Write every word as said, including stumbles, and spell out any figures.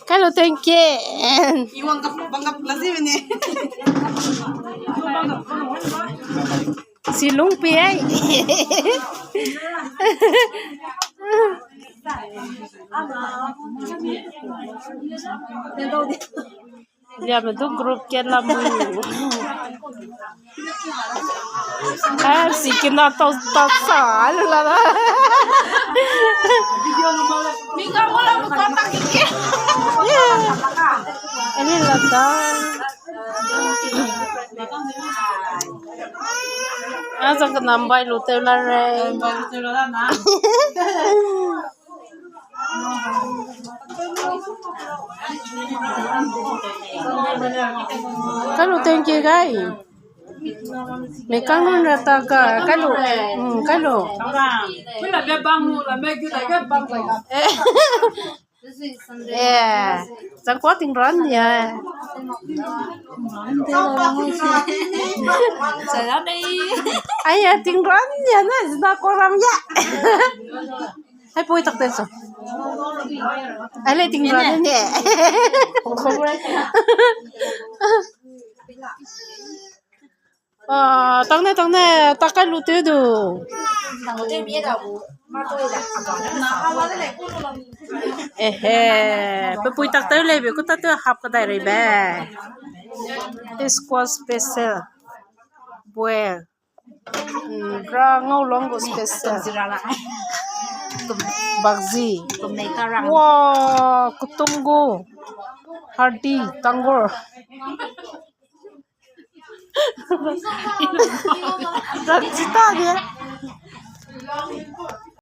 Kalo, thank you. Silung pi ai. Liame du group ke la mu. Eh, si kina tau, tau sa lu la da. Ani la da. A zang kenam bai lu teu la re. Kalo, thank you, gai. Me kang nun ra ta ka, kalo. Mm, kalo. Eh. Eh, zangkua ting ran ya. Ai ya, ting ran ya na, zina ko ram ya. Hai pui tak te so. Ai le ting ran ne. Ah, tang ne, tang ne, tak kai lu te du. Ehe, pe pui tak teu lei be, ku ta teu hap ka dai rei be. Squash special. Boil. Hmm, ra ngau long gu special. Bakzi. Wa, kutung gu. Hardi, tangur. Rakchita ge.